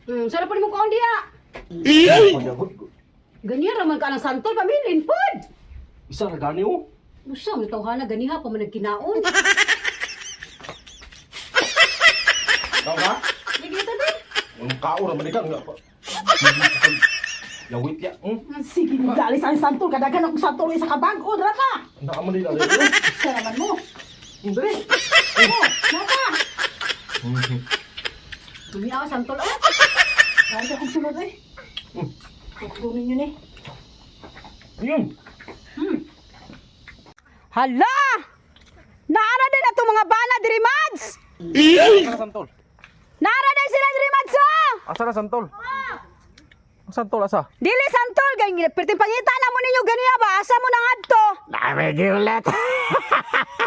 Sarap pa nimo kaon diha. Ganiya ra man ka ng santol pamilin pod. Isa ra gani oh. Usa man tawhana ganiha pa man nagkinaon. Tao ka? Sige ta di. Ang kao ra man ka nga. Yawit ya. Sige, dali sa santol. Kadagan akong santol sa kabag. O, dara ka. Ang man dili. Isa naman mo. Dali. O, naka. Tumiaw santol ah. Dali akong sulod eh. Kukunin yun eh. Yun. Hala! Naara din ato mga bana diri Mads. Asa na santol? Naara din sila diri Mads oh. Asa na santol? Ang santol asa? Dili santol kay perting pangita na mo ninyo ganiya ba asa mo nang adto? Nami giulat.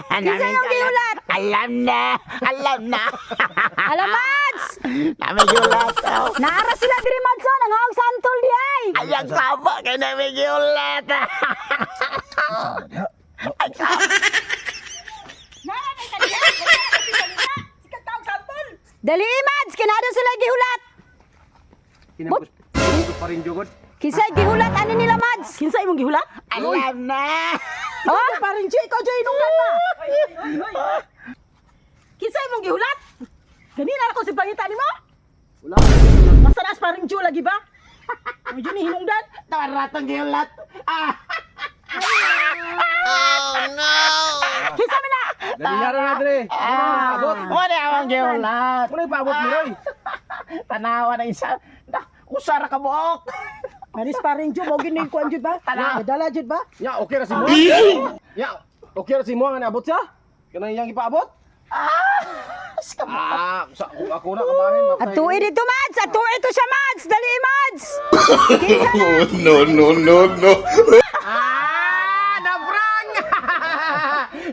Kinsa yung giulat? Alam na. Alam na. Hala Mads! Nami giulat. Oh. Naara sila diri Mads oh, nangaong santol di ay. Ayang sama kay nami giulat. Ay, sama. Nara na kaniya. Sikat tawag santol. Dali Mads, kinado sila gihulat. Kinapos pa rin jugod. Kinsa gihulat ani nila Mads? Kinsa imong gihulat? Alam na. Oh, parin Jay, ikaw Jay, nunggan na. Kinsa imong gihulat? Ganina ako si pangita nimo? Wala. Basta naas paring Joe lagi ba? Medyo ni hinungdan. Taratong giulat. Ah. Kinsa man na? Dali na ra na dire. Ah. Wala amang giulat. Muna ipaabot mo Roy. Tanawa na isa. Na, usara ka buok. Anis paring Joe, mo gini kuan jud ba? Tanaw. Dala jud ba? Ya, okay ra si mo. Ya, okay ra si mo nga naabot siya. Kanang iyang ipaabot? Ah. Ah, sa ako na kabahin. Atuwi dito Mads, atuwi to siya Mads. Dali Mads. Kinsa na? No, no, no, no. Ah, naprang!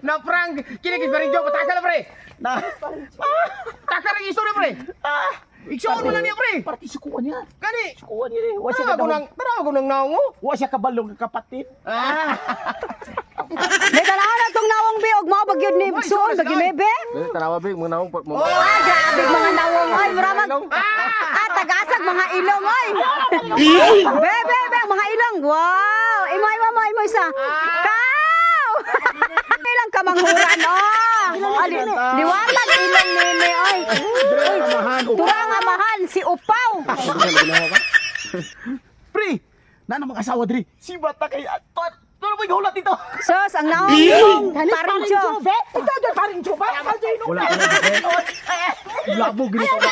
Naprang! Kini kis paring joke, pataka na pre. Na. Taka rin istorya pre. Ah. Igsuon mo lang niya pre. Parti sukuan niya. Kani. Sukuan niya. eh. Wa siya Tanaw ko kadahom. nang, tanaw ko nang naong oh. Wa siya kabalong kapatid. Ah. May tanaw na tong nawong bi og mao bagyod ni suon bagi mebe. Dali tanawa bi mga naong mo. Ah, grabe mga nawong oy, mura mag Ah, tagasag mga ilong oy. Be be be mga ilong. Wow! Imo imo mo imo isa. Kaw! Ilang kamanghuran oh. Ali, liwanag ilong nini oy. Uy, Tura nga mahal si Upaw. Pre, na mga asawa diri. Si bata kay Anton. Tulo mo gihulat dito. Sos, ang nawong ilong Anis paring paring Joe. Joe, be? Ikaw jud paring Joe ba? Ikaw Joe Wala na. Labo gini pa.